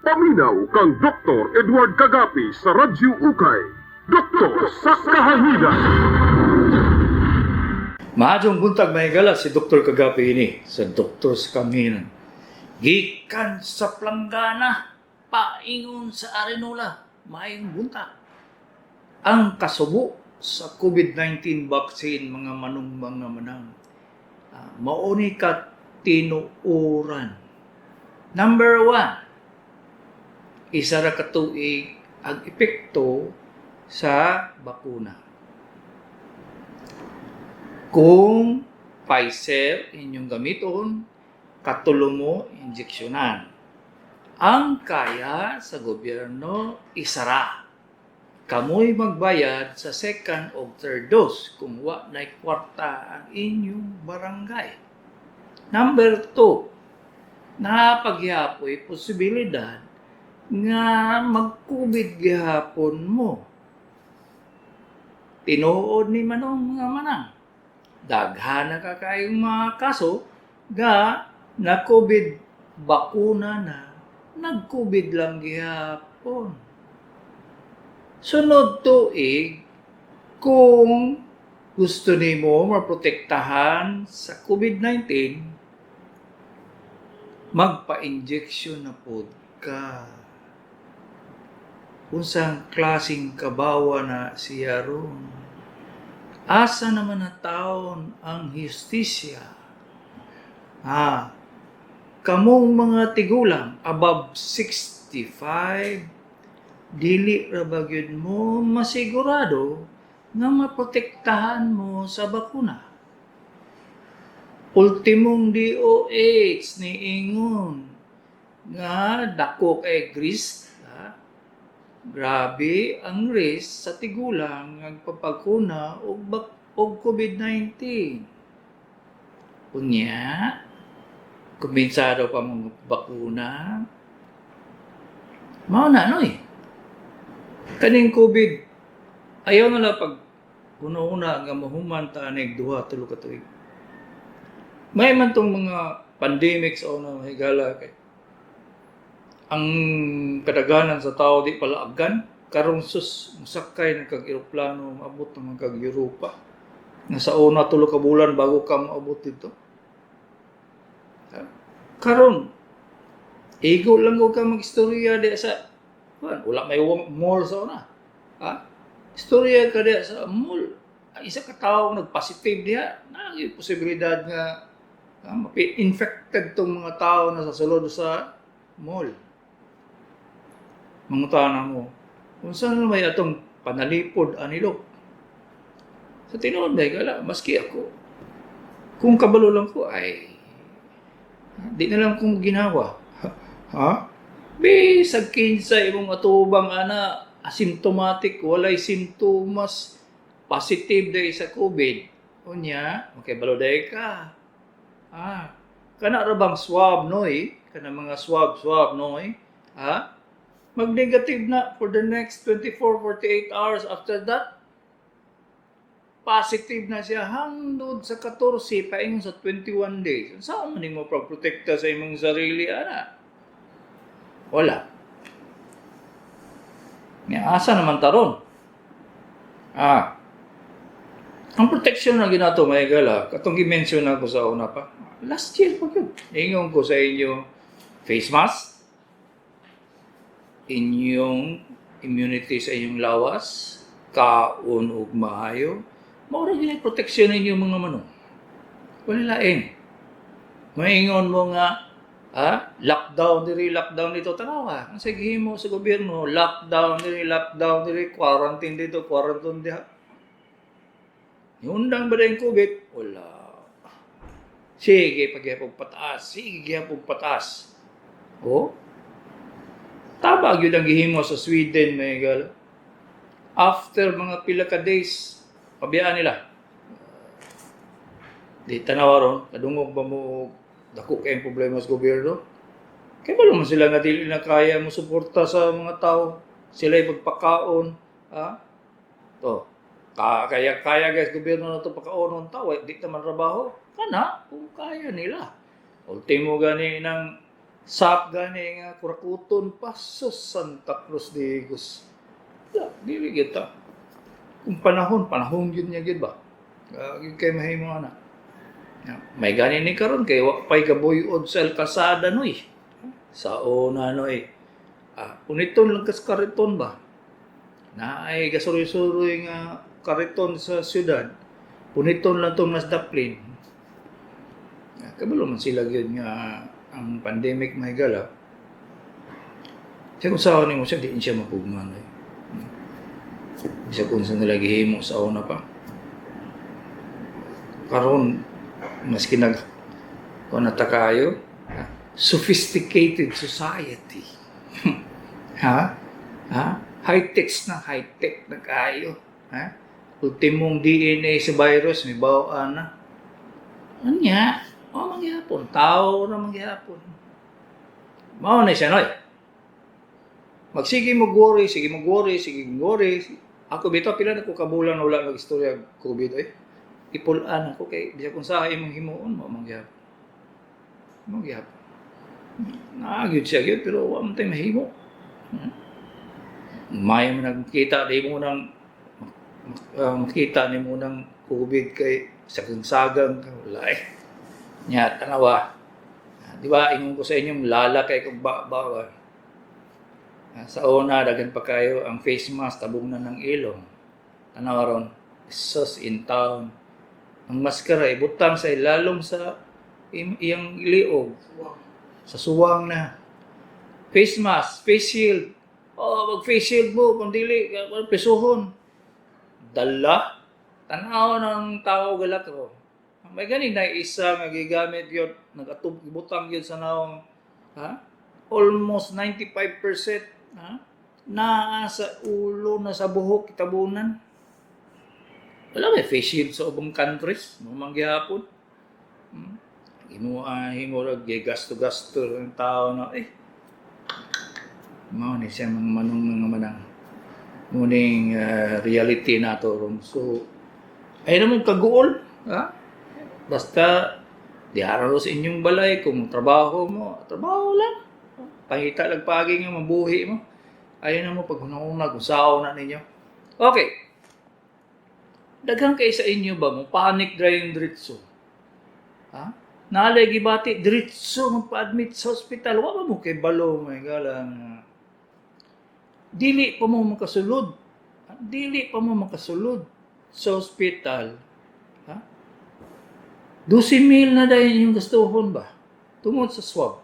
Paminaw kang Dr. Edward Kagapi sa Radyo Ukay. Doktor sa Kahanginan. Maayong buntag, mga higala, si Dr. Kagapi ini sa Doktor sa Kahanginan. Gikan sa Planggana, paingon sa Arenula, maayong buntag. Ang kasubo sa COVID-19 vaccine, mga manong, mga manang, mao ni ka tinuoran. Number 1, 1 ra ka tuig ang epekto sa bakuna. Kung Pfizer inyong gamiton, katulo mo injeksyonan. Ang kaya sa gobyerno, isara. Kamoy magbayad sa second o third dose kung wa na'y kwarta ang inyong barangay. Number 2, naa pa gihapoy posibilidad nga mag-COVID gihapon mo. Tinuod ni manong, mga manang. Daghan na ka kayong mga kaso nga na COVID bakuna na, nag-COVID lang gihapon. Sunod tuig, kung gusto nimo maprotektahan sa COVID-19, magpa-injection na pod ka. Unsang klaseng kabawa na siya ron? Asa naman na taon ang hustisya? Kamong mga tigulang above 65, dili ra ba gyud mo masigurado nga maprotektahan mo sa bakuna? Ultimong DOH ni ingon nga dako kay risk, ha? Grabe ang risk sa tigulang nga nagpapakuna og COVID-19. Unya, kumbensado pa mong bakuna. Mao na, no eh. Kaning COVID, ayaw na lang pag una-una nga mahuman ta anig 2-3 ka tuig. May man tong mga pandemics o na, higala, kay ang kadaghanan sa tao di pala aggan karon. Sus, musakay na kag eroplano, maabot naman kag Europa nga sa una 3 ka bulan bago ka maabot dito. Ha? Karon igo lang ko ka magistorya di sa kuan, wala may mall sa una, ha? Istorya ka di sa mall, ang isa ka tawo nagpositive diha na posibilidad nga infected tong mga tao na sa sulod sa mall. Mangutana mo, kung saan may atong panalipod anilo? Sa tinuod ba, gala, maski ako, kung kabalo lang ko, ay, di na lang kong ginawa. Ha? Bisag kinsa imong atubang ana, asymptomatic, walay simptomas, positive day sa COVID. Unya, okay, balo day ka. Kana ra bang swab noy? Kana mga swab swab noy? Ha? Mag-negative na for the next 24, 48 hours. After that, positive na siya hangtod sa 14 paingon sa 21 days. Saan man nimo pagprotekta sa imong sarili ana? Wala. Nga asa naman taron? Ang protection na ginato, may gala, katong gi-mention na ko sa una pa. Last year pa yun. Ingon ko sa inyo, face mask, inyong immunity sa inyong lawas, kaon ug maayo, mao ra gyud proteksyon ninyo, mga manong. Wala lain. Maingon mo nga, lockdown diri, lockdown dito, tanawa. Ang sige mo sa gobyerno, lockdown diri, lockdown diri, quarantine dito, quarantine diha. Yundang ba yung COVID? Wala. Sige, pagyapog pataas. Sige, gyapog pataas. Oh? Tama gyud ang gihimo sa Sweden, may gala. After mga pila ka days, pabiyaan nila. Di tanawa ron, kadungog ba mo dako kayong problema sa gobyerno? Kaya ba naman sila nga dili na kaya mo suporta sa mga tao? Sila'y magpakaon. Ha? To. Kaya kaya guys gobyerno na to pakaon ng tao, eh, di naman trabaho. Kana kung kaya nila. Ultimo gani ng Sap gani nga kurakuton pa sa Santa Cruz de Igos. Ya, dili kita. Kung panahon, panahon yun niya gid ba? Kay mahimo ana. Ya, may gani ni karon kay wa pay gabuyod sa kalsada noy. Sa una noy. Ah, uniton lang kas kariton ba? Naay gasuroy-suroy nga kariton sa syudad. Puniton lang tong mas daplin. Ah, kabalo man sila gyud nga ang pandemic may gala. Siya kung saan nimo siya, di siya mapugnan eh. Bisa kung saan nila gihimo sa una pa. Karon maski nag kung nata kayo, ha? Sophisticated society. Ha? Ha? High-tech na, high-tech na kayo. Ha? Ultimong DNA sa virus, may bawaan na. Anya? O, mangyapon. Tao na mangyapon. Mao na siya, noy. Magsige mo worry, sige mo worry, sige mo worry. Ako bitaw, pila na ko kabulan wala nag-istorya COVID eh. Ipulaan ako kay bisag kung sa imong himuon mo mangyapon. Mangyapon. Naa gyud siya gyud pero wa man tay mahimo. May man nagkita di mo nang makita ni mo ng COVID kay sagang-sagang ka wala eh. Nya tanawa. Ah, di ba ingon ko sa inyo lala kay kung ba ba ba. Ah, sa una daghan pa kayo ang face mask tabong na ng ilong. Tanawa ron, sus in town. Ang maskara ibutang sa ilalom sa iyang liog. Sa suwang na. Face mask, face shield. Oh, mag face shield mo kung dili presuhon. Dala. Tanaw ng tao galak ro. May gani na isa nga gigamit yun, nagatub ibutang yun sa naong, ha? Almost 95%, ha? Naa sa ulo na sa buhok kitabunan. Wala may face shield sa ubang countries, mo manggihapon. Imo himo ra gasto-gasto ang tao na eh. Mao ni siya mga manong mga manang muning reality nato ron. So ay naman kaguol, ha? Basta diara ro sa inyong balay kung trabaho mo, trabaho lang. Pangita lang pagi nga mabuhi mo. Ayaw na mo pag una-una kung sao na ninyo. Okay. Daghan kay sa inyo ba mo panic dry yung diretso? Ha? Naalay gibati diretso magpa-admit sa hospital. Wa ba mo kay balo may galang. Dili pa mo makasulod. Dili pa mo makasulod sa hospital. Ha? 12 mil na dahil yung gastuhon ba? Tungod sa swab.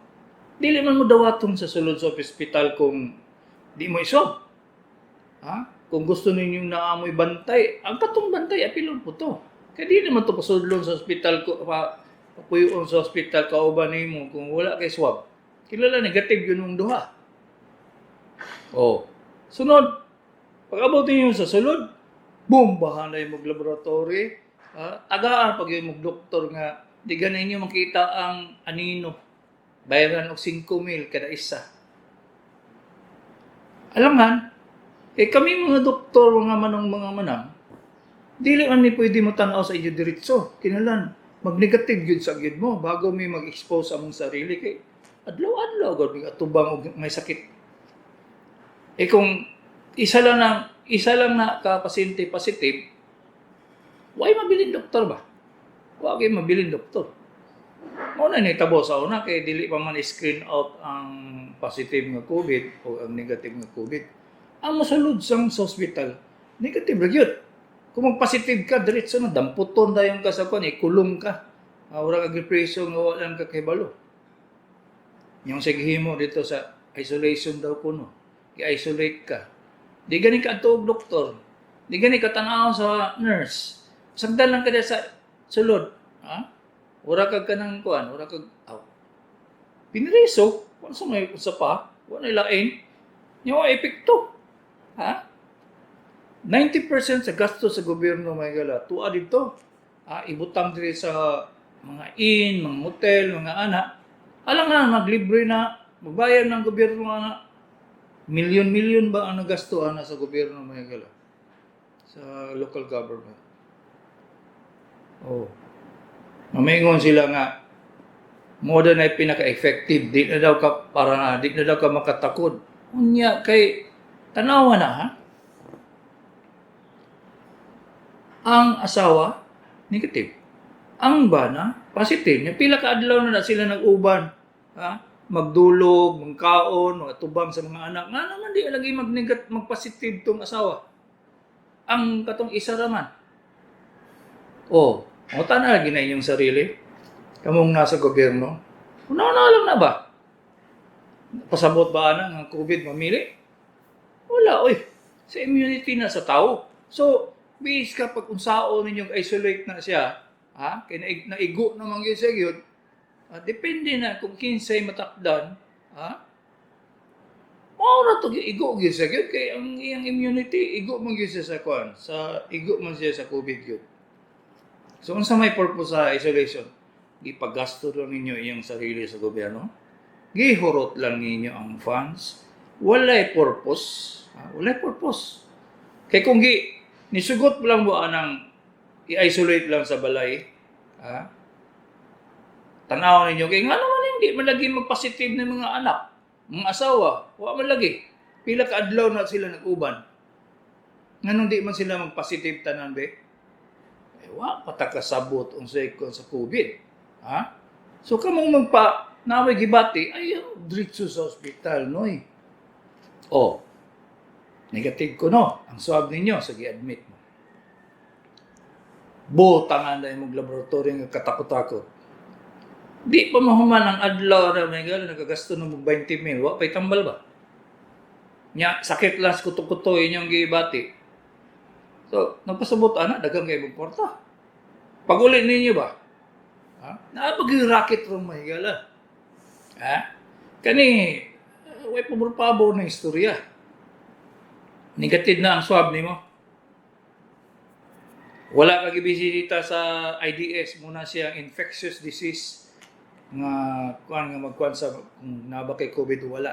Dili man mo dawaton sa sulod sa hospital kung di mo iswab. Ha? Kung gusto ninyong naamoy bantay, ang katong bantay, apilon po to. Kaya di naman to pasudlon sa hospital ko, pa, papuyoon sa hospital kauban nimo kung wala kay swab. Kilala negative yun mong duha. Oh. Sunod, pag abot ninyo sa sulod, boom, bahan na yung laboratory. Ah, tagaan pag yung doktor nga, di ganin ninyo makita ang anino. Bayaran og 5 mil kada isa. Alangan, eh kami mga doktor, mga manong mga manang, dili man mi pwede mo tanaw sa inyo diretso. Kinalan, mag-negative yun sa gyud mo bago mi mag-expose among sarili kay adlaw-adlaw gud mi atubang og may sakit. Eh kung isa lang na ka pasyente positive, why mabilin doktor ba? Wa kay mabilin doktor. Mao na ni tabo sa una kay dili pa man screen out ang positive nga COVID o ang negative nga COVID. Ang mosulod sang sa hospital, negative ra gyud. Kung mag-positive ka, diretso na damputon dayon ka sa kuan, ikulong ka. Ura ka gipreso nga wa lang ka kahibalo. Yung sa gihimo dito sa isolation daw kuno. I-isolate ka. Di gani ka adto og doktor. Di gani ka tan-aw sa nurse. Sagdan lang ka sa sulod. Ha? Ura kag kanang kuan, ura kag aw. Pinreso, wala sa may usa pa, wala lain. Nya wa epekto. Ha? 90% sa gasto sa gobyerno may gala tuwa dito. Ah, ibutang diri sa mga inn, mga hotel, mga ana. Alam nga maglibre na, magbayad ng gobyerno ana. Milyon-milyon ba ang nagasto ana sa gobyerno may gala? Sa local government. Oh. Mamingon sila nga Mo na pinaka-effective, di na daw ka para na, di na daw ka makatakod. Unya kay tanawa na, ha. Ang asawa negative. Ang bana positive. Nya pila ka adlaw na na sila nag-uban, ha? Magdulog, magkaon, mga tubang sa mga anak. Nga naman di lagi mag-positive tong asawa. Ang katong isa raman. Oh, o na lagi na inyong sarili. Kamong nasa gobyerno. Una-una lang na ba? Pasabot ba na ang COVID mamili? Wala, oy. Sa immunity na sa tao. So, bis ka pag unsao ninyong isolate na siya, ha? Kay naigo naman gyud siya gyud. Ah, depende na kung kinsay matakdan, ha? Mao ra to, igo gyud siya gyud kay ang iyang immunity igo man gyud siya sa kuan, sa igo man siya sa COVID gyud. So unsa may purpose sa isolation? Gipagasto lang ninyo iyang sarili sa gobyerno? Gihurot lang ninyo ang funds? Walay purpose. Ha? Walay purpose. Kay kung gi nisugot lang mo anang i-isolate lang sa balay, ha? Tanaw ninyo kay nga naman hindi man lagi mag-positive ng mga anak, mga asawa, wa man lagi. Pila ka adlaw na sila nag-uban. Nganong di man sila mag-positive tanan be? Eh, wa pa ta kasabot unsay kon sa COVID. Ha? So kamong magpa naway gibati ay diretso sa ospital, noy. Oh. Negative ko no ang swab ninyo sa gi-admit mo. Butangan na imong laboratory nga katakot-takot. Di pa mahuman ang adlaw na may gala nagagasto ng og 20 mil, wa pa'y tambal ba? Nya sakit lang sa kuto-kuto inyong gibati. So, nagpasabot ana daghang kay mong kwarta. Pag-uli ninyo ba? Ha? Naa pa gyud racket rong mahigala. Ha? Kani way pabor-pabor na istorya. Negative na ang swab nimo. Wala ka gibisita sa IDS muna siya infectious disease nga kuan nga magkuan sa kung naa ba kay COVID o wala.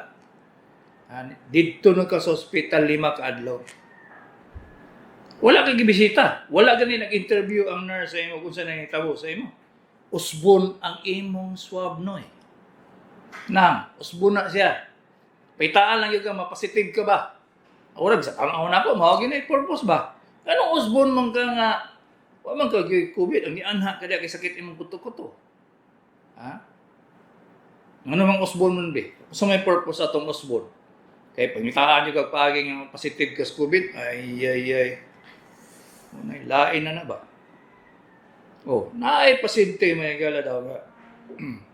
Ha, didto na ka sa ospital 5 ka adlaw. Wala ka gibisita. Wala gani nag-interview ang nurse sa imo kung sa nangitabo sa imo. Usbon ang imong swab, noy. Nang, usbon na siya. Paitaan lang yun ka, mapositive ka ba? Ora sa tanaw na ako, mao gyud na purpose ba? Anong usbon man ka nga wa man ka gyud COVID, ang gianha ka diya kay sakit imong kuto-kuto. Ha? Ano mang usbon man be? Unsa may purpose atong usbon? Kay pangitaan niyo kag paagi nga positive ka sa COVID, ay ay ay. Unay lain na na ba? Oh, naay pasyente may gala daw nga.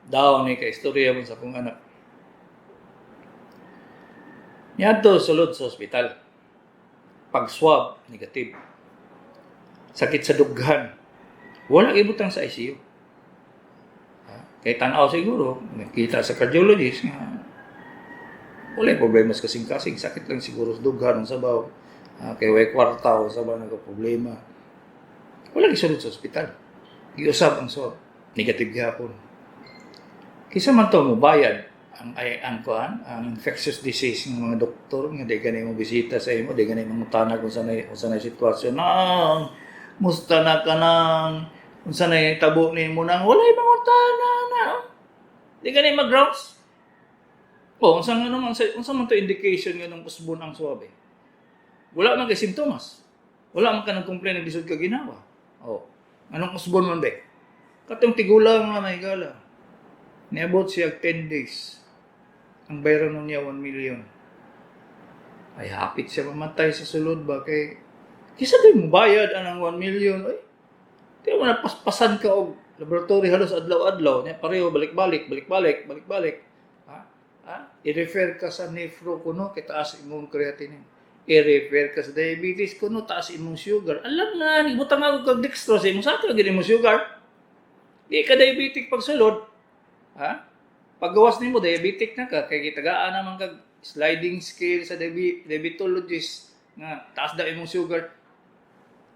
Daw ni kay istorya mo sa akong anak. Niadto sulod sa ospital. Pag swab, negative. Sakit sa dughan. Wala ibutang sa ICU. Ha? Kay tanaw siguro, nakita sa cardiologist nga wala problema sa kasing-kasing, sakit lang siguro sa dughan ang sabaw. Ah, kay way kwarta o sabaw nagka problema. Wala gisulod sa ospital. Giusab ang swab. Negative gihapon. Kisa man to mo bayad ang ay ang kuan ang infectious disease ng mga doktor nga di gani mo bisita sa imo, di gani mangutana kung sa na sitwasyon nang musta na ka nang unsa na tabo nimo nang walay mangutana na, oh. Di gani mag-rounds. Oh, unsa nga naman unsa man to indication nga nung usbon ang swab eh? Wala man kay simptomas, wala man ka nag-complain, naglisod ka ginawa. Oh, anong usbon man be? Katong tigulang nga may gala, niabot siya 10 days. Ang bayaran nun niya 1 million. Ay hapit siya mamatay sa sulod ba kay kisa di mo bayad anang 1 million, oy. Di mo na paspasan ka og laboratory halos adlaw-adlaw niya pareho balik-balik, balik-balik, balik-balik. Ha? Ha? I-refer ka sa nephro kuno kay taas imong creatinine. I-refer ka sa diabetes kuno taas imong sugar. Alam nga ni butang ako kag dextrose imong sakto gyud imong sugar. Di ka diabetic pagsulod. Ha? Paggawas nimo diabetic na ka kay gitagaan naman kag sliding scale sa diabetologist nga taas daw imong sugar.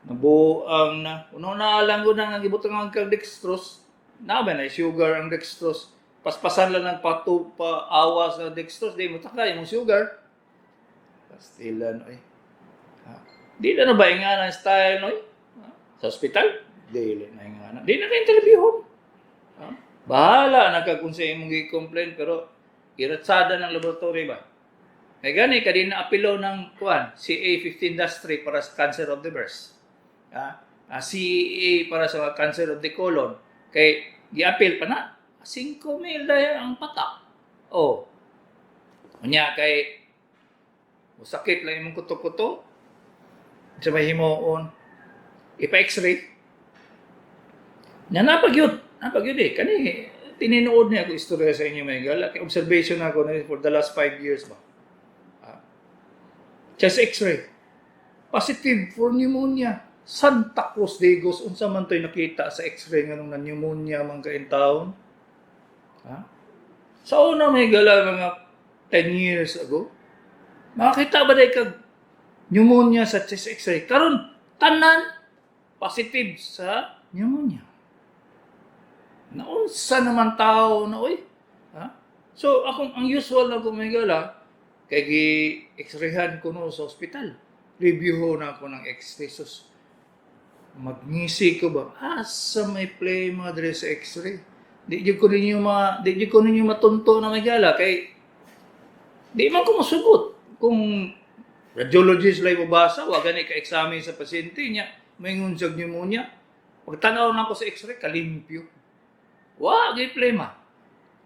Nabuang na. Uno na lang ko na nga gibutang ang kag dextrose. Na ba na sugar ang dextrose? Paspasan lang ng pato pa awas na dextrose, di mo taka imong sugar. Pastilan oy. Ha? Di na na ba nga na style, noy? Ha? Sa ospital? Dili na nga na. Di na ka interviewon. Ha? Bahala na ka kung sa imong gi-complain, pero iratsada ng laboratory ba. Kay gani kadi na apilo ng kuan CA15-3 para sa cancer of the breast. CEA para sa cancer of the colon. Kay giapil pa na 5 mil dahil ang patak. Oh. Unya kay musakit lang imong kuto-kuto sa may himuon, ipa-X-ray. Nya napagyud, napagyud eh. Kani tinuod niya ako istorya sa inyo, mga higala. Kay observation ako na for the last 5 years ba. Chest X-ray. Positive for pneumonia. Santa Cruz de Gos, unsa man to'y nakita sa X-ray nga nung na pneumonia man ka in town? Ha? Sa una, may gala, mga 10 years ago, makakita ba dahil kag pneumonia sa chest X-ray? Karon tanan positive sa pneumonia. Naunsa naman tao na oy? Ha? So akong ang usual na kumigala kay gi x-rayhan ko no sa ospital. Review ho na ako ng X-ray. Sus, magngisi ko ba? Asa may play mga diri sa X-ray? Di jud ko ninyo matunto na may gala kay di man ko mosugot kung radiologist lang mobasa, wa gani ka examine sa pasyente niya, maingon siya pneumonia. Pagtanaw na ako sa X-ray, kalimpyo. Wa gyud problema.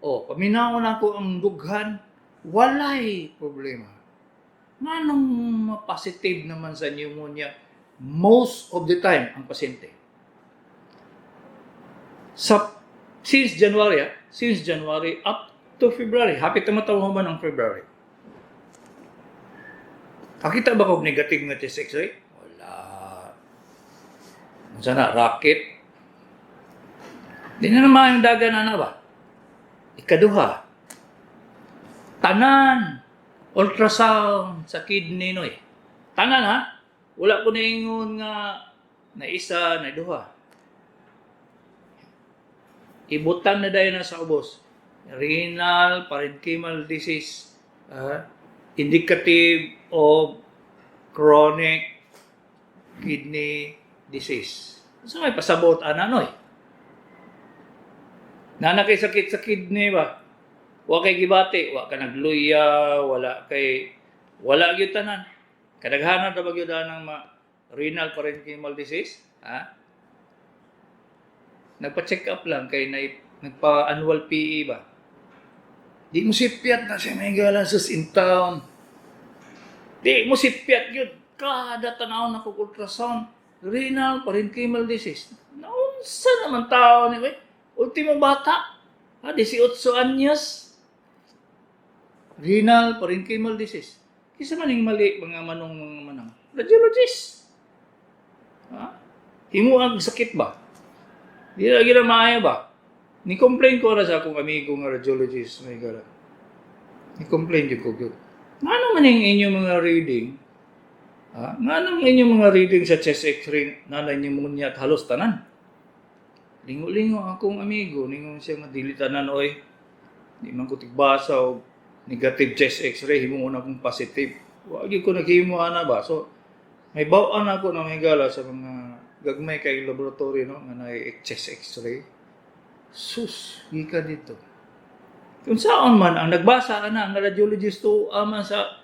Oh, paminaw na ako ang dughan, walay problema. Nganong ma-positive naman sa pneumonia most of the time ang pasyente? Sa since January, since January up to February, hapit na matawaman ang February. Kakita ba kog negative nga chest X-ray? Wala. Unsa na, racket? Di na naman yung dagan na ba? Ikaduha, tanan, ultrasound sa kidney no eh. Tanan ha? Wala ko naingon nga na isa, na duha. Ibutang na dayon na sa ubos. Renal parenchymal disease, indicative of chronic kidney disease. So may pasabot ana noy. Nana kay sakit sa kidney ba? Wa kay gibati, wa ka nagluya, wala kay wala gyud tanan. Kadaghanan ra ba gyud anang ma renal parenchymal disease? Ha? Nagpa-check up lang kay na, nagpa-annual PE ba? Di mo sipyat na siya may galan sus in town. Di mo sipyat yun. Kada tanaw na ko ultrasound, renal parenchymal disease. Naunsa naman tao ni wey? Ultimo bata. Ha, 18 anyos. Renal parenchymal disease. Kisa man ning mali mga manong mga manang. Radiologist. Ha? Himo ang sakit ba? Di lagi na maayo ba? Ni complain ko ra sa akong amigo nga radiologist, may gara. Ni complain jud ko gyud. Ngano man yung inyong mga reading? Ha? Ngano ang inyong mga reading sa chest X-ray na pneumonia at halos tanan? Lingo-lingo akong amigo, ningon siya nga dili tanan oy. Di man ko tigbasa og negative chest X-ray, himo na akong positive. Wa gyud ko naghimo ana ba. So may baw-an ako na may gala sa mga gagmay kay laboratory no nga naay chest X-ray. Sus, gika dito. Kung saan man ang nagbasa ana ang radiologist to ama sa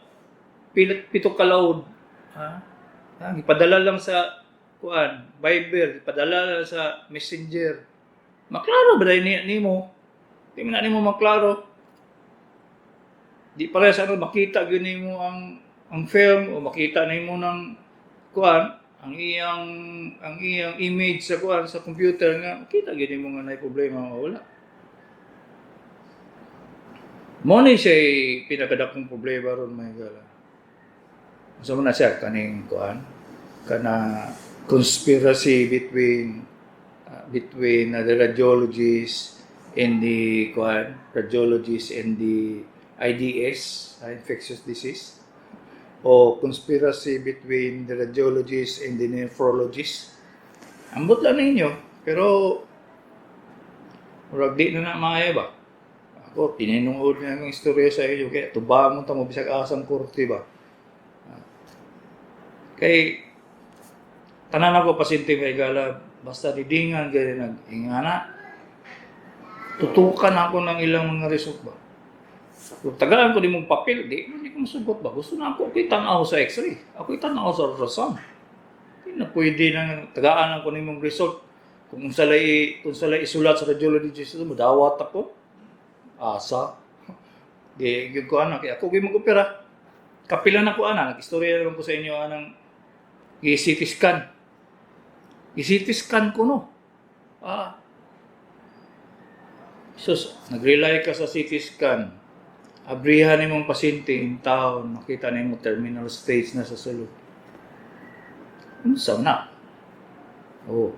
pilit pito kalawod. Ha? Ha? Gipadala lang sa kuan, Viber, gipadala lang sa Messenger. Maklaro ba dahil niya nimo? Di man na nimo maklaro. Di pala sa ano makita gyud nimo ang film o makita nimo ng kuan ang iyang image sa kuan sa computer nga makita gyud nimo nga naay problema o wala. Mo ni siya pinakadakong problema ron, mga gala. Unsa man na siya kaning kuan kana conspiracy between the radiologists and the kuan radiologists and the IDS, infectious disease, o conspiracy between the radiologists and the nephrologists. Ambot lang ninyo, pero murag di na na maayo ba? Ako, tinuod nga ang istorya sa inyo, kaya tubang mo ta mo bisag asang korte ba? Kay tanan ako pasyente may gala, basta didingan gani nag ingana. Tutukan ako ng ilang mga result ba. So, tagaan ko nimong papel, di ko masugot ba. Gusto na ako, ako'y tanaw sa x-ray. Ako'y tanaw sa ultrasound. Di na pwede na tagaan ako nimong result. Kung sa lay isulat sa radiologist, madawat ako. Asa. Di, gyud ko ana, kaya ako gyud mag-opera. Kapila na ko ana, nag-istorya naman ko sa inyo anang gi-CT scan. Gi-CT scan ko no. Ah. Sus, nag-rely ka sa CT scan. Abrihan nimong pasyente in town, makita nimo terminal stage na sa sulod. Unsa na? Oh.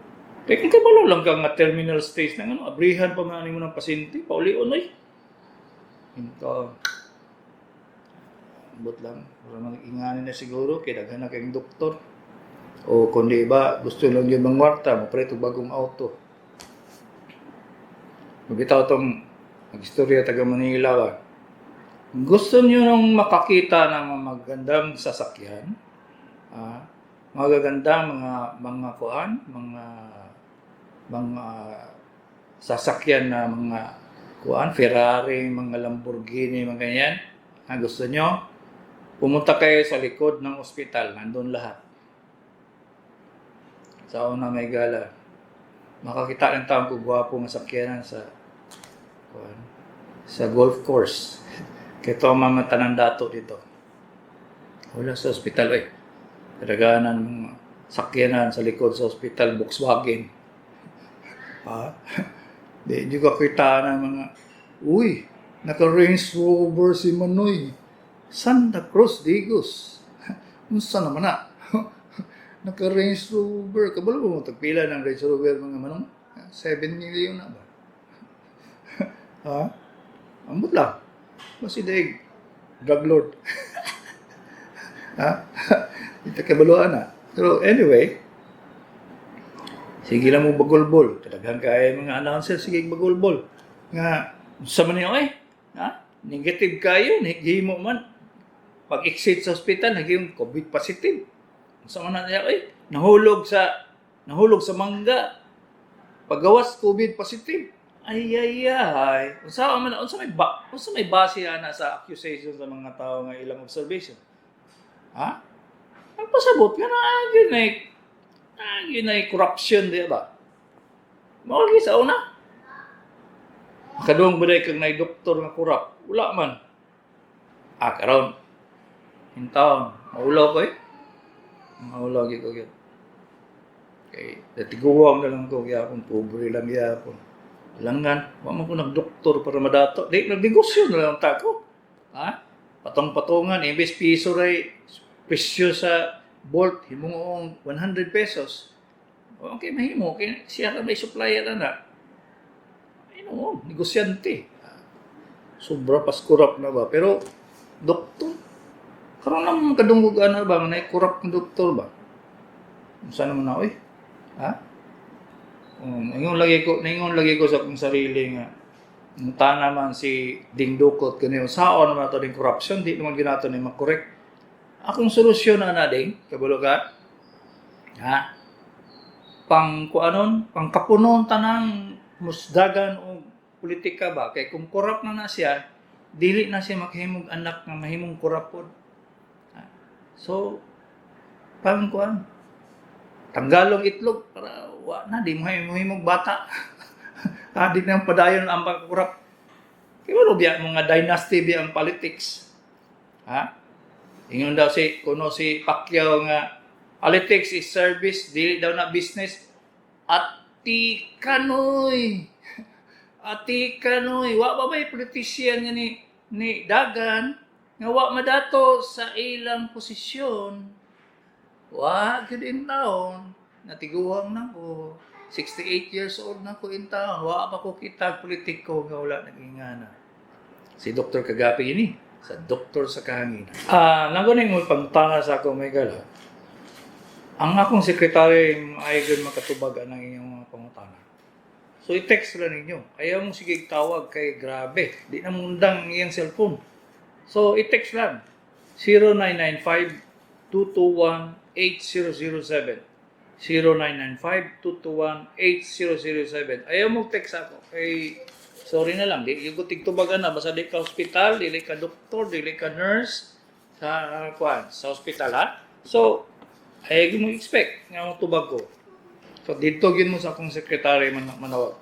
Kaya kung kabalo lang ka nga terminal stage na ano, abrihan pa man nimo ng pasyente, paulion oy. In town. Ambot lang, wala man ingani na siguro kay daghan na kayong doktor. O kundi ba gusto lang yun mangwarta, mopalit og bagong auto. Mabitaw tong mag-istorya taga Manila ba. Gusto niyo nung makakita ng mga magandang sasakyan, magagandang mga kuan, mga sasakyan na mga kuan, Ferrari, mga Lamborghini, mga ganyan. Gusto nyo? Pumunta kayo sa likod ng ospital, nandun lahat. Sa una may gala. Makakita ng taong kung gwapo nga sakyanan sa kuan, sa golf course. Kaya ito ang mga tanang dato dito. Wala sa ospital eh. Kadaganan mga sakyanan sa likod sa ospital, Volkswagen. Ha? Di ko kita ng mga, uy, naka-Range Rover si Manoy. Santa Cruz, Digos. Unsa naman na? Naka-Range Rover. Kabalo mo, tagpila ng Range Rover mga manong? 7 million na ba? Ha? Ambot lang. Basta daig, drug lord. Ha? Ito kabaluan na. Pero anyway, sige lang mo bagulbol. Kadaghan kaya mga announcer, sige bagulbol. Nga, sa man niyo eh. Ha? Negative kayo, nagihimo man. Pag-exit sa ospital, naging COVID positive. Sa man na niya eh. Nahulog sa mangga. Pagawas, COVID positive. Ay ay ay. Unsa may base ana sa accusation sa mga tao nga ilang observation? Ha? Ang pasabot nga na yun ay corruption, di ba? Mao lagi sa una. Makadung ba kang nay doktor nga corrupt? Wala man. Ah, karon. Intawon, maulaw ko eh. Maulaw gyud ko gyud. Kay natiguwang na lang ko gyapon, pobre lang gyapon. Langan, wa man ko nagdoktor para madato. Di nagnegosyo na lang ta ko. Ha? Patong-patungan, imbes piso ray presyo sa Bolt, himong 100 pesos. Okay, mahimo. Okay, siya ra may supplier na na. Ay no, negosyante. Sobra pas corrupt na ba? Pero, doktor, karon lang kadungog ana ba, nga corrupt ng doktor ba? Unsa naman na, oy? Ha? Ingon lagi ko sa akong sarili nga tana man si Ding Dukot kani saon naman ato ding corruption, di naman ginato ni makorek. Akong solusyon na na ding, kabalo ka? Ha? Pang kuanon, pang kapunon tanang musdagan o politika ba kay kung corrupt na na siya, dili na siya makahimog anak nga mahimong corrupt pod. Ha? So pang kuan tanggalong itlog para wa na di mo mahimong bata. Ha, di na padayon ang pagkurap. Kaya wala biya mga dynasty biya ang politics. Ha? Ingon daw si kuno si Pacquiao nga politics is service, dili daw na business. Ati kanoy. Ati kanoy, wa ba may politician nga ni dagan nga wa madato sa ilang posisyon? Wa gyud in taon. Natiguang na ko. 68 years old na ko in taon. Wa pa ko kita politiko nga wala nagingana. Si Dr. Kagapi ini sa Doktor sa Kahanginan. Ah, naguning mo pangtanga sa ako may gala. Ang akong sekretary ay gyud makatubag ang inyong mga pangutana. So i-text lang ninyo. Ayaw mong sige tawag kay grabe. Di na mundang iyang cellphone. So i-text lang. 0995 221 8007. 0995-221-8007. Ayaw mo text ako. Kay Sorry na lang, di yung tigtubagan na basta di ka hospital, dili ka doktor, dili ka nurse sa kuan, sa hospital ha. So, ay mo expect nga mo tubag ko. So dito gyud mo sa akong sekretary man manawag.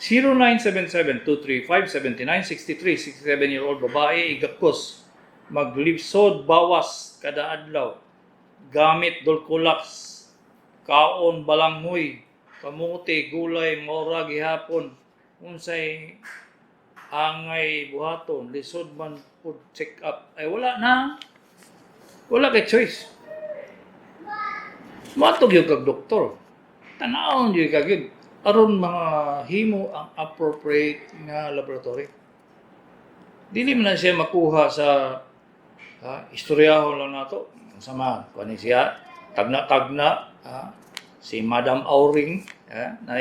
0977-235-7963, 67-year-old babae, igakos, maglipsod bawas kada adlaw, gamit Dulcolax, kaon balanghoy, kamote, gulay, mora gihapon, unsay angay buhaton, lisod man pud check up. Ay wala na. Wala kay choice. Moadto gyud kag doktor. Tanawon gyud ka gyud aron mga himo ang appropriate nga laboratory. Dili man na siya makuha sa ha, istoryahon lang nato. Sama, kuan siya, tagna-tagna, ha, si Madam Auring, ha, na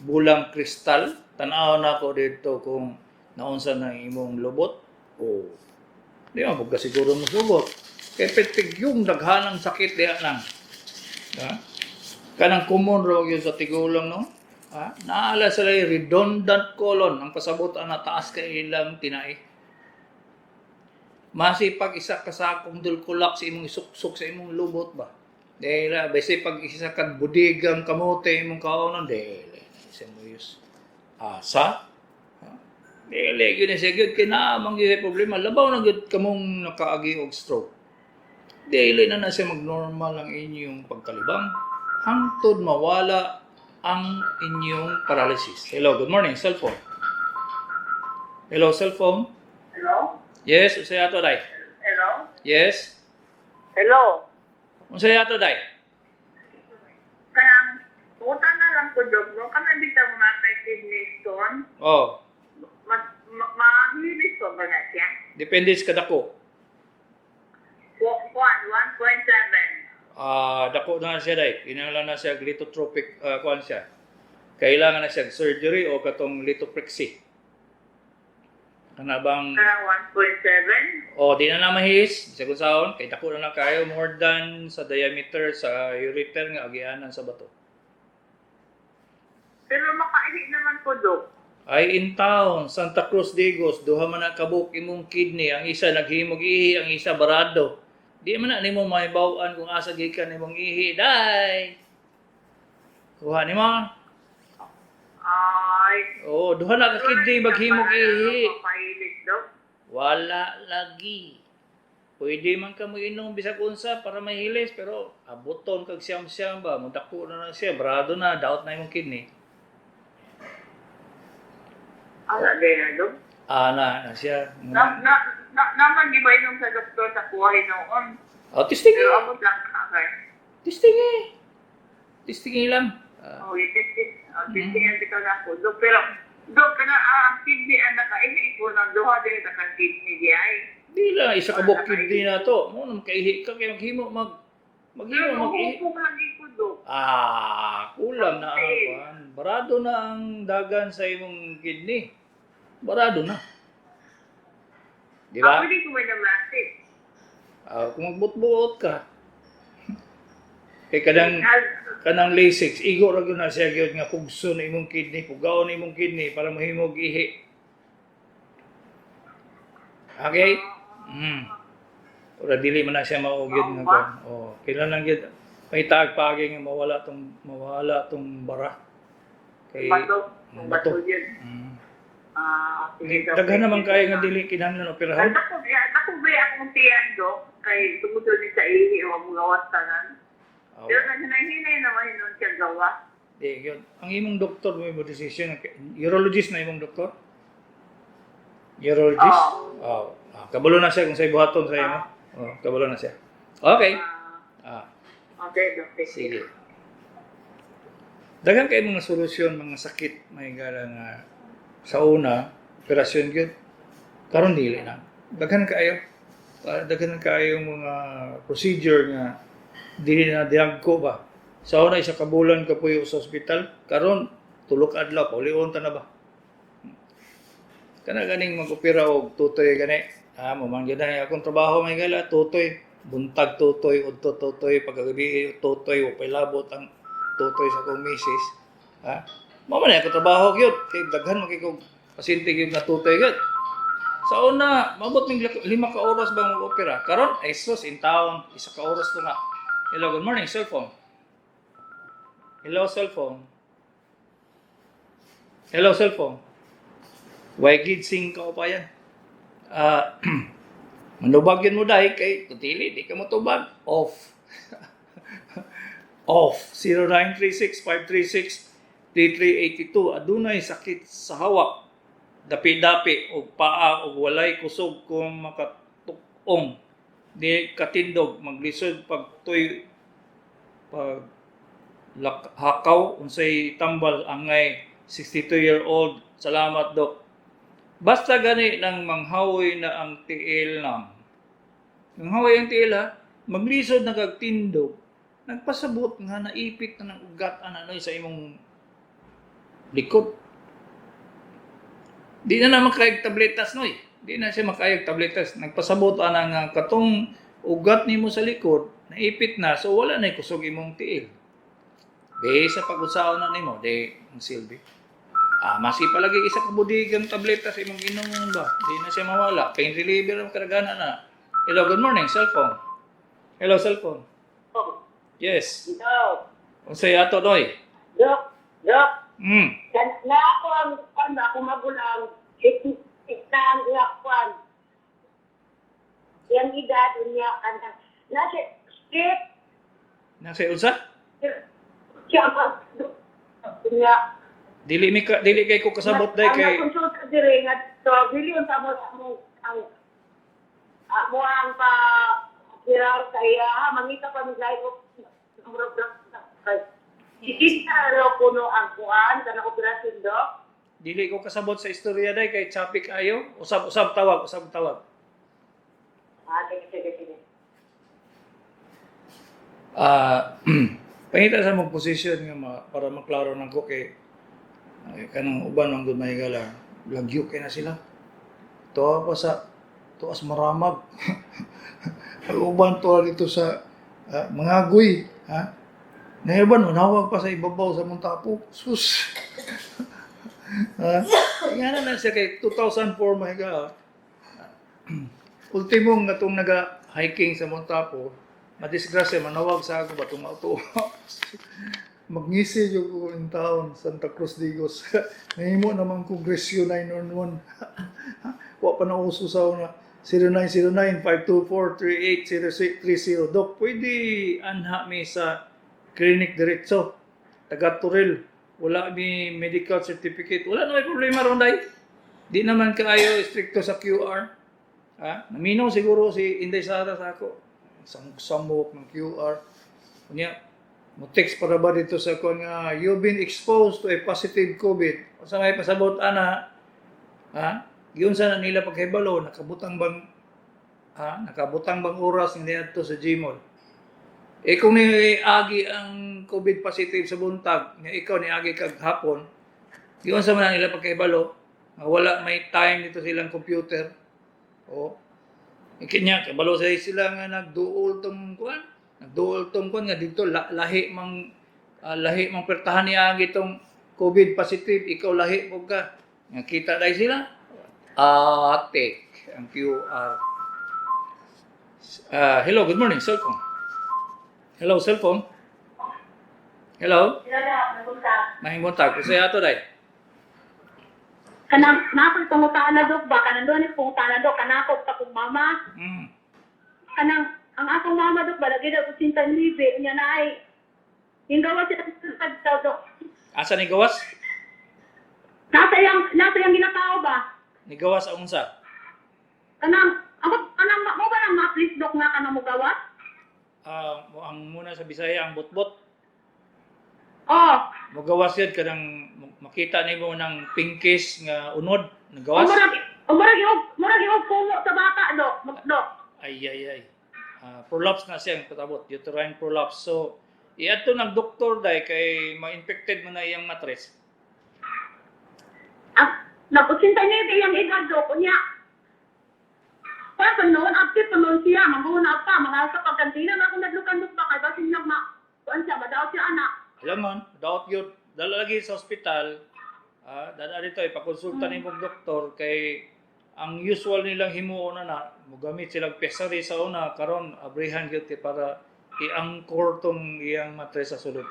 bulang kristal, tan-aw na ako dito kung naunsa na imong lubot o di man pud ka siguro mo sugot. Kay petig yung daghanang sakit diha nang. Ha? Kanang common raw yun sa tigulang, no? Ha? Naala sila yung redundant colon. Ang pasabot ang nataas kay ilang tinai. Masipag isa ka sakong Dulcolax sa imong isuksok sa imong lubot ba? Dahil basta pag isa ka budigang kamote imong kaonon, dili sa mo yus. Asa? Ha? Dili gyud ni siya gyud kay naa man gyud problema. Labaw na gyud kamong nakaagi og stroke. Dili na na siya mag-normal ang inyong pagkalibang hangtod mawala ang inyong paralysis. Hello, good morning, cellphone. Hello, cellphone. Hello? Yes, unsay ato day? Hello? Yes. Hello? Unsay ato day? Kanang, utang na lang ko, Dok, no? Kanang bitaw mga kay kidney stone, Oh, mahilis ko ba na siya? Depende sa kadako. Kuan, 1.7. Ah, dako na siya day. Kinahanglan na siya lithotropic kuan siya. Kailangan na siya surgery o katong lithotripsy. Kana bang Kanang 1.7? O, di na na mahis, sa kung saon, kay dako na na kayo more than sa diameter sa ureter nga agianan sa bato. Pero makaihi naman ko, Dok. Ay in town, Santa Cruz Digos, duha man na kabuk imong kidney, ang isa naghimog ihi, ang isa barado. Di man na nimo mahibaw-an kung asa gikan imong ihi, day. Kuha nimo. Ay. Oo, duha na ka kidney maghimog ihi. Mapahilis, Dok. Wala lagi. Pwede man ka moinom bisag unsa para mahilis pero abuton kag siyam-siyam ba, mudako na na siya, barado na, daot na imong kidney. Ala, di na, Dok. Ana na siya. Na, naman, di ba inom sa doktor sa kuha noon? Oh, testing Pero eh. abot lang ka, kay. Testing eh. Testing lang. Ah, Oh, i-testing. Oh, testing ang bitaw na ako. Dok, pero, Dok, kana, ang kidney, ang nakaini ko ng duha din, naka-kidney di ay. Di lang isa ka buok kidney na to. Mo nang kaihi ka kay maghimo mag Pero maghimo mag mahupong lang ko, Dok. Ah, kulang na ang kuan. Barado na ang dagan sa imong kidney. Barado na. Di ba? Ako hindi ko may namasik. Ah, kung magbutbuot ka. Kay kanang kanang Lasix, igo ra gyud na siya gyud nga pugso na imong kidney, pugaon na imong kidney para mahimog ihi. Okay? Ora dili man na siya mao gyud nga kuan. Oh, kailan lang gyud may taag paagi nga mawala tong bara. Kay Bato. Bato. Bato yun. Ah, sige, Dok. Daghan naman kayo nga dili kinahanglan operahan. Ako ba akong tiyan, Dok? Kay tungod ni sa ihi o mga gawas tanan. Oh, Pero naghinay-hinay naman yun siya gawa. di gyud. Ang imong doktor mo mo decision, urologist na imong doktor? Urologist? Oo. Oh. Ah, kabalo na siya kung sa buhaton sa imo. Oh, kabalo na siya. Okay. Ah, Ah, okay, Dok. Thank you. Sige. Daghan kay mga solusyon mga sakit may gala nga sa una operasyon gyud karon dili na. Daghan kaayo. Ah, daghan kaayo mga procedure nga dili na diyagko ba. Sa una isa ka bulan ka puyo sa ospital, karon tulo ka adlaw paulion ta na ba. Kana ganing mag-opera og tutoy gani. Ah, mo man gyud na akong trabaho may gala tutoy, buntag tutoy, udto tutoy, pagkagabi tutoy, wa pay labot ang tutoy sa akong misis. Ha? Mao man na akong trabaho gyud kay daghan man kay kog Pasyente gyud nga tutoy gyud. Sa una, maabot mig 5 ka oras ba mag-opera. Karon, ay sus, in town, 1 ka oras to nga. Hello, good morning, cellphone. Hello, cellphone. Hello, cellphone. Why gid sing ka pa yan? Ah, manubag yun mo dahil kay tutili, di ka motubag. Off. Off. 0936-536-3382. Adunay sakit sa hawak. Dapi-dapi og paa og walay kusog kung makatukong. Di katindog, maglisod pagtuy pag hakaw, unsay tambal angay 62-year-old? Salamat, Dok. Basta gani nang manghawoy na ang tiil nang. Manghawoy ang tiil ha, maglisod na kag tindog, nagpasabot nga naipit na ng ugat ana noy sa imong likod. Di na na makayag tabletas noy. Di na siya makayag tabletas. Nagpasabot ana nga katong ugat nimo sa likod, naipit na, so wala na kusog imong tiil. Be sa pag-usaon na nimo, di ang silbi. Ah, masi palagi isa ka budigang tableta sa imong inomon ba? Di na siya mawala. Pain reliever ang karagana na. Hello, good morning, cellphone. Hello, cellphone. Yes. Dok, Unsay ato doy? Dok, Dok, na ako ang ano, ako magulang, na ang iyakwan. Yang edad niya anak. Nasa skip Nasa unsa? siya ang niya. Dili mi ka, dili kay ko kasabot day kay Ang konsulta dire nga to dili unsa mo mo ang amo ang pa viral kaya ha, mangita pa mig live of Kita ro kuno ang kuan kanang operasyon, Dok. Dili ko kasabot sa istorya day kay chapik ayo. Usab-usab tawag, usab tawag. Ah, sige, sige, sige. Ah, pangita sa mong position nga para maklaro nang ko kay ay, kanang uban ang gud mahigala. Lagyo kay na sila. Tuwa pa sa tuas maramag. Ang uban tuwa dito sa mga agoy, ha? Naiban manawag pa sa ibabaw sa Montapo. Sus. Ha? Nga na na siya kay 2004 mahigala. Ultimo nga tong naga-hiking sa Montapo, madisgrasya manawag sa ako batong auto. Magnisi jud ko in town Santa Cruz Digos. Nahimo naman ko Gresyo 911. Wa pa na uso sa una. 0909-524-380630. Dok, pwede anha mi sa clinic diretso. Taga Turil. Wala mi medical certificate. Wala na may problema ron day. Di naman kaayo stricto sa QR. Ha? Naminaw siguro si Inday Sara sa ako. Samok ng QR. Unya, mo text para ba dito sa kon nga you've been exposed to a positive COVID. Unsa may pasabot ana? Ha? Giunsa na nila pagkahibalo nakabutang bang ha? Nakabutang bang oras nga niadto sa Gmall? Eh kung niagi ang COVID positive sa buntag, nga ikaw niagi kag hapon, giunsa man na nila pagkahibalo nga wala may time dito silang computer. O eh, kanya kabalo sa sila nga nagduol tong kuan, nagduol tong kuan nga dito lahi mang lahi mang pertahan niya ang itong COVID positive, ikaw lahi po ka. Nga kita dai sila. Atik ang QR. Ah, hello, good morning, cellphone. Hello, cellphone. Hello, mahing buntag. Unsay ato dai? Kanang na ako'y pangutana, Dok, ba kanang doon ni pangutana, Dok, kanako sa akong mama. Kanang ang akong mama, Dok, ba lagi daw 89 unya na ay hinggawa siya sa daw, Dok. Asa ni gawas? Nasa iyang ginatao ba? Ni gawas ang unsa? Kanang ako kanang mo ba nang ma-please, Dok, nga kanang mogawas? Ah, ang muna sa Bisaya ang botbot. Oh, Mogawas yun kanang makita nimo ng pinkish nga unod o nagawas. murag og pumo sa bata, Dok, Dok. Ay ay ay. Ah, prolapse na siya ang patabot, uterine prolapse. So iadto nag doktor dai kay ma-infected man na iyang matres. Ang nag-89 iyang edad, Dok, unya. Pa noon, active pa noon siya, manghuna pa, mga sa pagkantina na akong nadlukan, Dok, ba kay basin nag ma kuan siya, madaot siya anak. Alam man, daot yun. Dala lagi sa ospital. Ah, dada dito ipakonsulta nimo og doktor kay ang usual nilang himuon na na mogamit silang pessary sa una, karon abrihan gyud kay para i-anchor tong iyang matres sa sulod.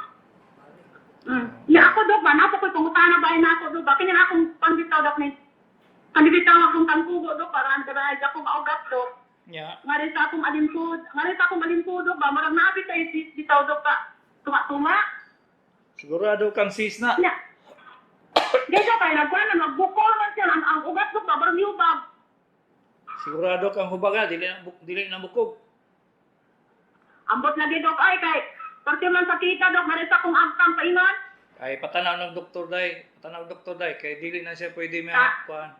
Ya ako dok ba, napo ko'y pangutana ba na ako dok ba, kini akong pangbitaw dok ni kanibitaw akong tangkugo dok para ang dara akong maugat dok. Nya, Ngari sa akong alimpud, ngari sa akong alimpud dok ba, marag naabi sa isis bitaw dok ba, tunga-tunga. Sigurado kang sis na. Nya. Dito kay nagkuan na magbukol man siya ang ugat dok ba, barang yubab. Sigurado kang hubaga dili na bukog. Ambot lagi dok ay kay parte man sa kita dok, ngari sa akong agtang paingon. Ay patanaw ng doktor day, patanaw ng doktor day kay dili na siya pwede Ah. ma kuan.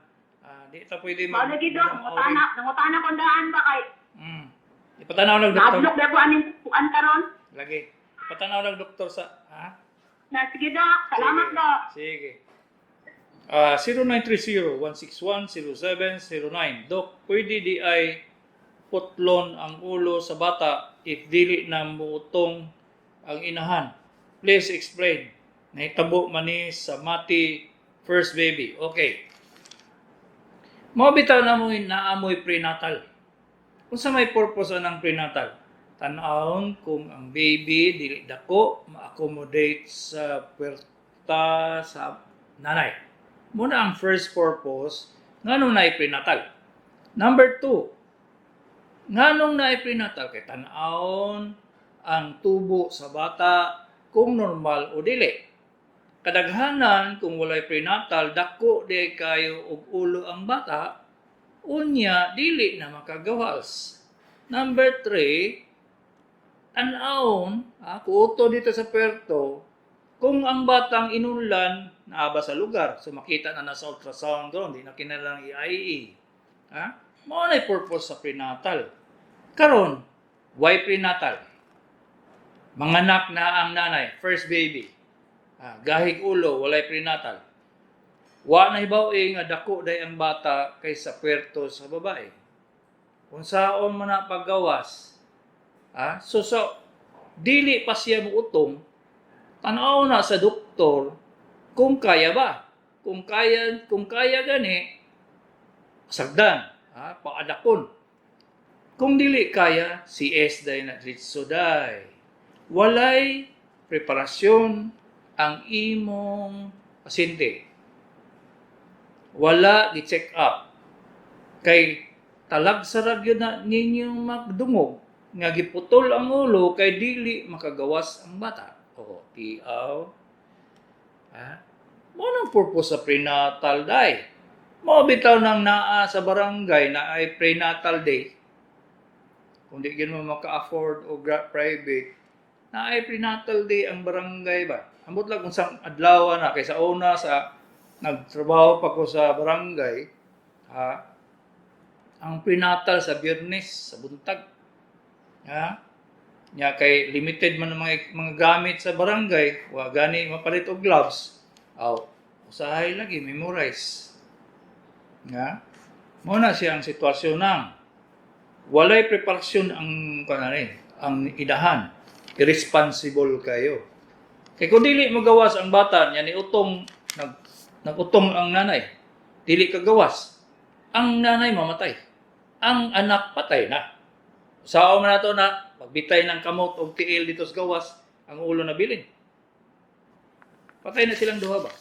Ah, di ta pwede Mao lagi dok, nangutana, nangutana kong daan ba kay Ipatanaw ng doktor. Naadlok na ko aning kuan karon. Lagi. Ipatanaw ng doktor sa ha? Na sige dok, salamat Sige. dok. Sige. Ah, 0930-161-0709. Dok, pwede di ay putlon ang ulo sa bata if dili na muutong ang inahan? Please explain. Nahitabo man ni sa mati first baby. Okay. Mao bitaw na mo naamoy prenatal. Unsa may purpose anang prenatal? Tan-awon kung ang baby dili dako ma-accommodate sa puwerta sa nanay. Muna ang first purpose nganong naay prenatal. Number two, nganong naay prenatal kay tan-awon ang tubo sa bata kung normal o dili. Kadaghanan kung walay prenatal, dako di kayo og ulo ang bata, unya dili na makagawas. Number three, tan-awon, kuuto dito sa puerto, kung ang batang inunlan, naaba sa lugar. So makita na nasa ultrasound doon, di na kinalang i-IE. Ha? Mao na purpose sa prenatal. Karon, why prenatal? Manganak na ang nanay, first baby. Ah, gahig ulo, walay prenatal. Wa na hibaw eh, nga dako day ang bata kaysa puerto sa babae. Kung saon man na paggawas, so dili pa siya muutong, tanaw na sa doktor kung kaya ba. Kung kaya gani, sagdan, paadakon. Kung dili kaya, CS day na diretso day. Walay preparasyon ang imong pasyente. Wala gi-check up. Kay talag sa gyud na ninyong magdungog nga giputol ang ulo kay dili makagawas ang bata. O, tiaw. Ha? Mao nang purpose sa prenatal day. Mao bitaw nang naa sa barangay na ay prenatal day. Kung di gyud mo maka-afford og private, na ay prenatal day ang barangay ba. Ambot lang kung sa adlaw na kay sa una sa nagtrabaho pa ko sa barangay, ha, ang prenatal sa Biyernes sa buntag. Ha? Nya kay limited man ang mga gamit sa barangay, wa gani mapalit og gloves. Aw, usahay lagi memorize. Nga? Mao na siya ang sitwasyon nang walay preparasyon ang kanani, ang idahan. Irresponsible kayo. Kay kung dili mo gawas ang bata niya ni utong nagutong ang nanay. Dili ka gawas. Ang nanay mamatay. Ang anak patay na. Sao man nato na pagbitay ng kamot og tiil dito sa gawas, ang ulo na bilin. Patay na silang duha ba?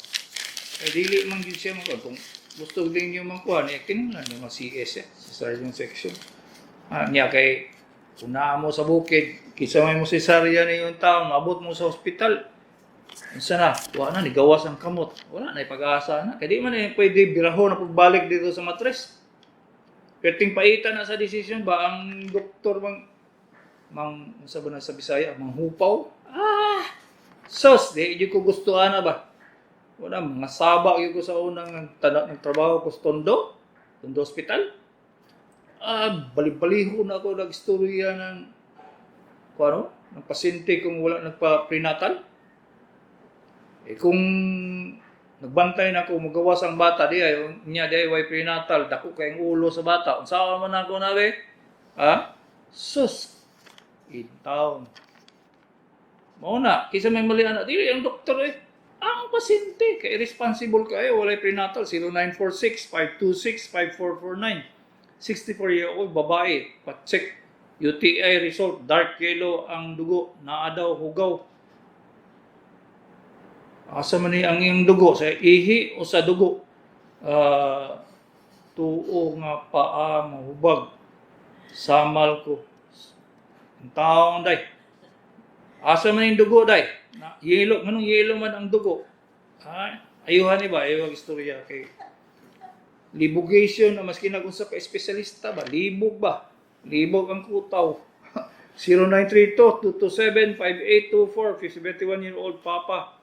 Kay dili man gyud siya makuha. Kung gusto din niyo makuha, niya kinahanglan niyo mga CS, eh, cesarean section. Ah, niya kay kung naa mo sa bukid, kisa may mo cesarean na yung taon, maabot mo sa ospital. Unsa na? Wa na ni gawas ang kamot. Wala na pag-asa na. Kay di man eh, pwede biraho na pagbalik dito sa matres. Perting paita na sa decision ba ang doktor mang mang unsa ba na sa Bisaya, manghupaw? Ah! Sos, di jud ko gusto ana ba. Wala mga saba gyud ko sa unang nagtrabaho ko sa Tondo, Tondo Hospital. Ah, bali-baliho na ako nagstorya ng kung ano, ng pasyente kung wala nagpa-prenatal. Eh kung nagbantay na ako magawas ang bata di ay niya di ay way prenatal, dako kay ang ulo sa bata, unsa man ako na be, ha, sus, in town mao na kaysa may mali ana dili ang doktor eh. Ang pasyente, kay responsible kayo, walay prenatal, 0946-526-5449. 64-year-old babae, pa-check UTI result, dark yellow ang dugo, naa daw hugaw. Asa man ni ang iyong dugo? Sa ihi o sa dugo? Ah, tuo nga paa mahubag. Samal ko. Ang taong day. Asa man yung dugo day? Na, yellow, nganong yellow man ang dugo? Ah, ayuhan ni ba? Ayuhan istorya kay libugation na maski nag-unsa ka espesyalista ba? Libog ba? Libog ang kutaw. 0932-227-5824, 71-year-old papa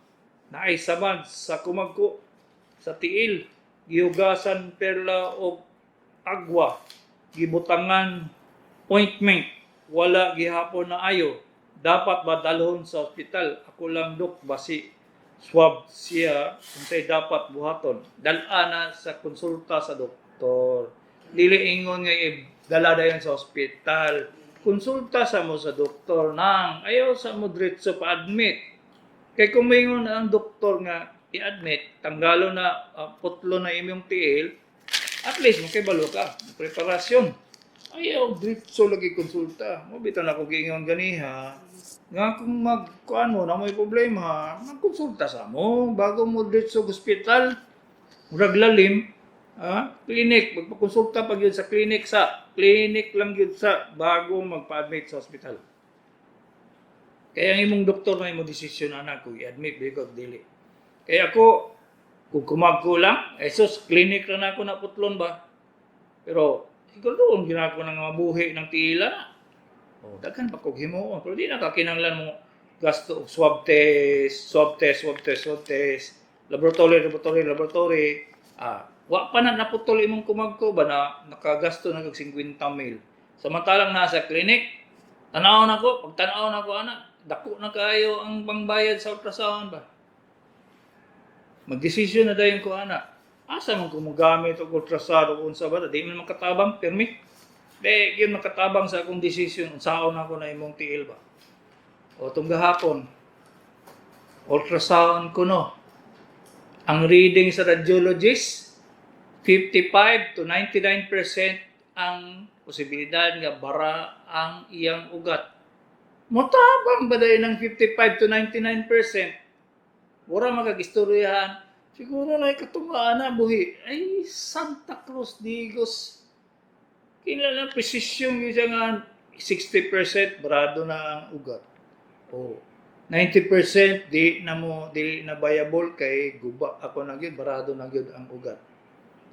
naay samad sa kumagko sa tiil, gihugasan perla og agwa, gibutangan ointment, wala gihapon na ayo. Dapat ba dalhon sa ospital? Ako lang, dok, basi swab siya. Unsay dapat buhaton? Dala na sa konsulta sa doktor. Dili ingon nga dala dayon sa ospital. Konsulta sa mo sa doktor nang ayaw sa mo diretso pa-admit. Kay kung maingon na ang doktor nga i-admit, tanggalo na, putlo na imong tiil, at least makibalo ka, preparasyon. Ayaw diretso lagi konsulta. Mo bitaw na ko giingon ganiha nga kung magkuan mo na may problema, magkonsulta sa mo bago mo diretso sa ospital. Murag lalim, ah, clinic, magpakonsulta pag yun sa clinic lang yun sa bago magpa-admit sa ospital. Kaya ang imong doktor na imong desisyon ana kung i-admit ba ikaw o dili. Kaya ako, kung kumagko lang, esos, clinic lang ako na putlon ba. Pero, ikaw doon, ginako ng mabuhi ng tiila na. O, daghan pa kog himuon. Pero di na ka kinahanglan mo gasto og swab test, swab test, swab test, swab test, laboratory, laboratory, laboratory. Ah, wa pa na naputol imong kumagko ba na nakagasto na kag 50 mil. Samantalang nasa clinic, tanaw na ko, pag tanaw na ko ana, dako na kayo ang pangbayad sa ultrasound ba. Magdesisyon na dayon ko ana. Asa man ko mogamit og ultrasound o unsa ba, di man makatabang pirmi. Di yun makatabang sa akong desisyon unsaon ako na imong tiil ba. O tong gahapon, ultrasound ko no. Ang reading sa radiologist, 55 to 99% ang posibilidad nga bara ang iyang ugat. Motabang ba dahil ng 55 to 99%? Wala magagistoryahan. Siguro na katungaan na buhi. Ay, Santa Cruz Digos. Kinala presisyon yun siya nga 60% barado na ang ugat. O 90% di na mo di na viable kay guba ako na gyud, barado na gyud ang ugat.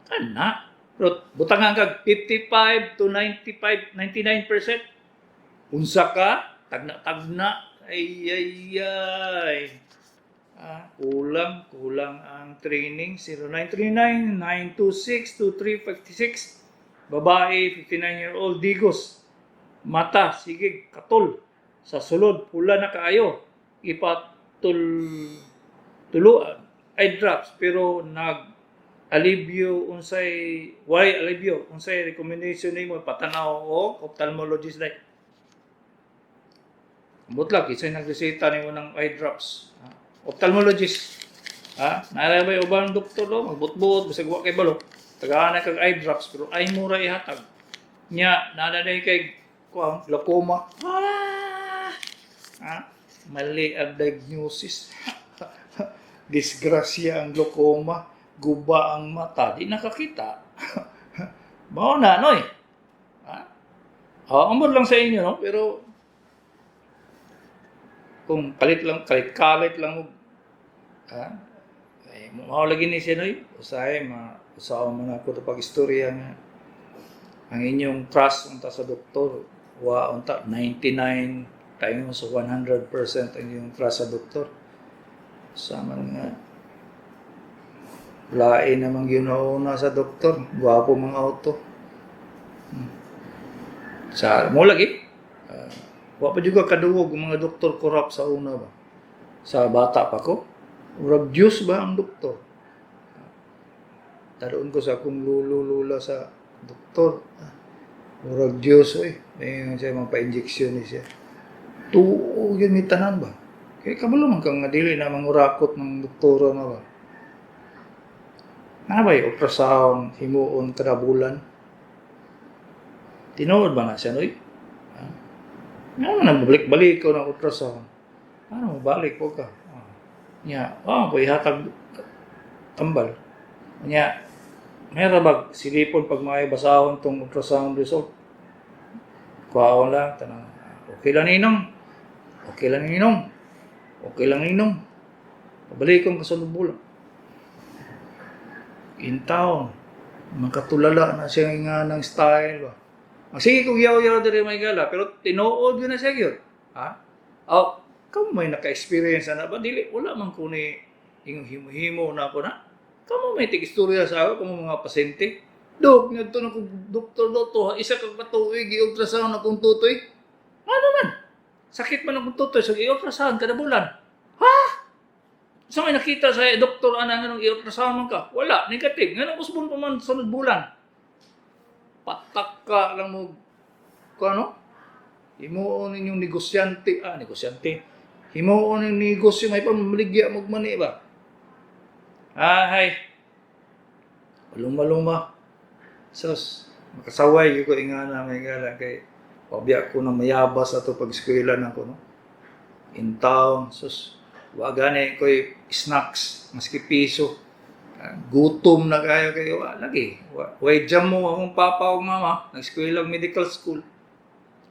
Kana. Pero butangan kag 55 to 95 99%. Unsa ka? Tagna-tagna. Ay ay ay. Ah, kulang, kulang ang training. 0939-926-2356. Babae, 59-year-old, Digos. Mata, sige, katol. Sa sulod, pula na kaayo. Ipatul tuluan eye drops pero nag alibyo. Unsay why alibyo? Unsay recommendation nimo? Patanaw og ophthalmologist dai. Ambot lang kisay nagreseta nimo ng eye drops. Ah, ophthalmologist ha. Naa ba ubang doktor do magbutbuot bisag wa kay balo, tagaan na kag eye drops pero ay mura ihatag nya naa na kay kuan glaucoma. Ah, ah, mali ang diagnosis. Disgrasya ang glaucoma, guba ang mata, di nakakita. Mao na, noy. Ha? Oh, ambot lang sa inyo, no? Pero kung kalit lang, kalit-kalit lang, ha? Ay, mao lagi ni siya, noy. Usahay, ma, usaw mo na ako ito pag-istorya nga. Ang inyong trust unta sa doktor, wa unta 99 tayo sa 100% ang inyong trust sa doktor. Sama nga. Lain namang ginauna sa doktor. Gwapo mga auto. Sa mo lagi. Wa pa juga kaduwog ang mga doktor corrupt sa una ba. Sa bata pa ko. Murag Diyos ba ang doktor? Taroon ko sa akong lulo-lula sa doktor. Ah, murag Diyos oy. May siya mga pa-injection ni siya. Tuo yun ni tanan ba? Kay kabalo man kang nga dili na mangurakot ng doktora na ba. Naa bay ultrasound himuon kada bulan? Tinuod ba na siya, noy? Ha? Nga man balik-balik ko ng ultrasound. Ano, balik po ka. Ah. Nya, ko ihatag tambal. Nya, may rabag silipon pag may basahon tong ultrasound result. Kuhaon lang, tanang, okay lang ninong. Okay lang ninong. Okay lang ninong. Pabalik kong kasunod bulan. In town, makatulala na siya nga ng style ba. Ah, sige kung yaw-yaw diri may gala, pero tinuod yun na siya yun. Ha? Oh, kamo may naka-experience na ba? Dili, wala man ko ni ingong himo-himo na ako na. Kamo may tig-istorya sa ako, kamo mga pasyente. Dok, ngadto na kong doktor doktor, isa ka katuig, i-ultrasound akong tutoy. Ano man? Sakit man akong tutoy, so i-ultrasound kada bulan. Ha? Sa may nakita sa doktor ana nganong i-ultrasound man ka? Wala, negative. Nganong usbon pa man sunod bulan? Patak ka lang mo kung ano? Himuon ninyong negosyante, negosyante. Himuon ninyong negosyo, may pamaligya mo mani ba? Ah, hay. Luma-luma. Sus, makasaway gyud ko ingana may gala kay pabya ko na mayabas ato pag eskwela na ko, no. In town, sus, wa gani ko'y snacks maski piso. Ah, gutom na kayo kayo, wa lagi. Wa way jam mo akong papa ug mama, nag-eskwela og medical school.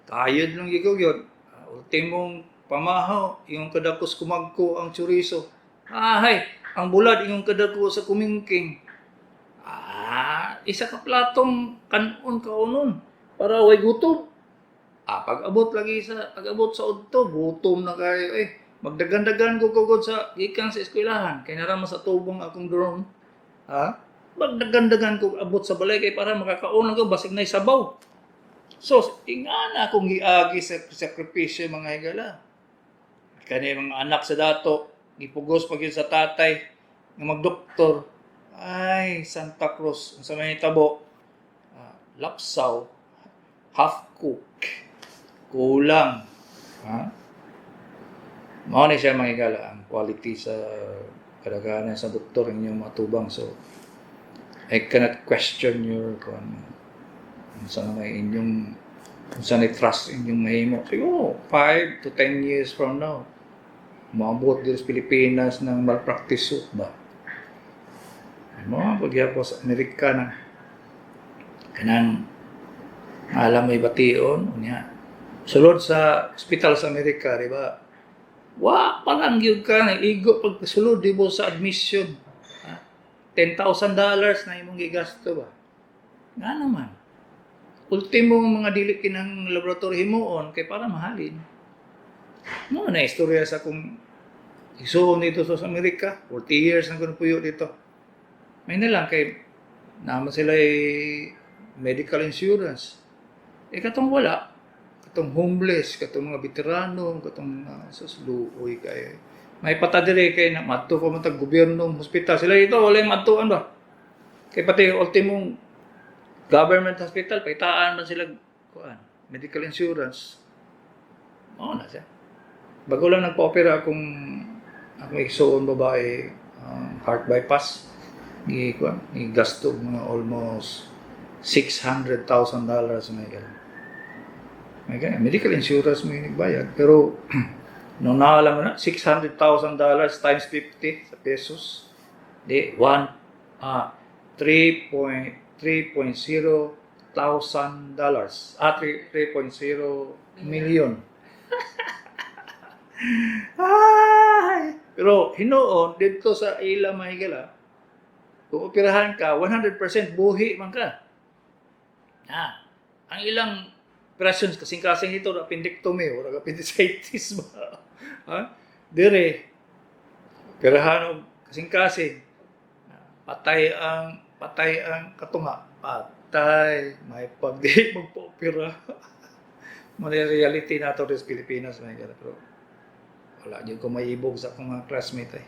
Kayod lang gyud ko gyud. Ah, ultimong pamahaw, iyong kadakos kumagko ang chorizo. Ahay, ang bulad iyong kadako sa kumingking. Ah, isa ka platong kanon kaunon para way gutom. Ah, pag abot sa udto, gutom na kayo eh. Magdagan-dagan ko kugod sa gikan sa eskwelahan kay nara man sa tubong akong dorm. Ha? Magdagan-dagan ko abot sa balay kay para makakaon ko basig nay sabaw. So, ingana akong giagi sa sakripisyo, mga higala. Kani mga anak sa dato, gipugos pag yun sa tatay nga magdoktor. Ay, Santa Cruz, unsa may hitabo? Ah, lapsaw, half cook, kulang. Ha? Mao ni siya, mga higala, ang quality sa kadaghanan sa doktor inyong matubang. So, I cannot question your kung unsa na may inyong unsa na trust inyong mahimo. Siguro, 5 to 10 years from now, maabot dito sa Pilipinas ng malpractice suit ba? Mo pagyapon sa Amerika na kanang alam may bation unya. Sulod sa ospital sa Amerika, di ba? Wa pa lang gyud ka na igo pag sulod di mo sa admission. Ha? $10,000 na imong gigasto ba? Nga naman. Ultimo mga dili kinang laboratory himuon kay para mahalin. Mo na istorya sa kung isuon dito sa Amerika, 40 years na kuno puyo dito. May na lang kay naman sila ay medical insurance. Eh katong wala, katong homeless, katong mga veterano, katong sus, luoy kay. May patadiri kay na madto pa man tag gobyerno hospital. Sila dito wala yung madtuan ba. Kay pati ultimong government hospital pakitaan man sila kuan, medical insurance. Mao na siya. Bago lang nagpa-opera akong igsuon babae, heart bypass. Gi kuan, gi gasto mga almost $600,000 may ganun. May ganun. Medical insurance mo yung nagbayad. Pero, nung naalam mo na, $600,000 times 50 sa pesos, di, one, 3.3.0 thousand dollars. Ah, 3.0 million. Ay! Pero hinuon dito sa ila, mga higala, kung operahan ka, 100% buhi man ka. Ah, ang ilang operations kasing-kasing ito, appendectomy or appendicitis ba? Ha? Dire, operahan og kasing-kasing. Patay ang katunga. Patay, may pagdi magpa-opera. Mo reality nato sa Pilipinas, mga higala. Pero wala jud ko maibog sa akong mga classmate ay.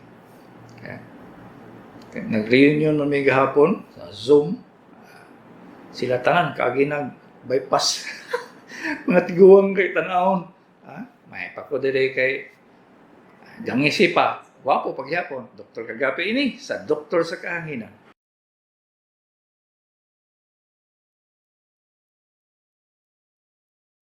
Kaya, nag-reunion man mi gahapon sa Zoom. Sila tanan kaagi nag bypass. Mga tiguang kay tanawon. Ha? May pa ko dire kay Gangisi pa, wapo pagyapon. Dr. Kagapi ini sa Doktor sa Kahanginan.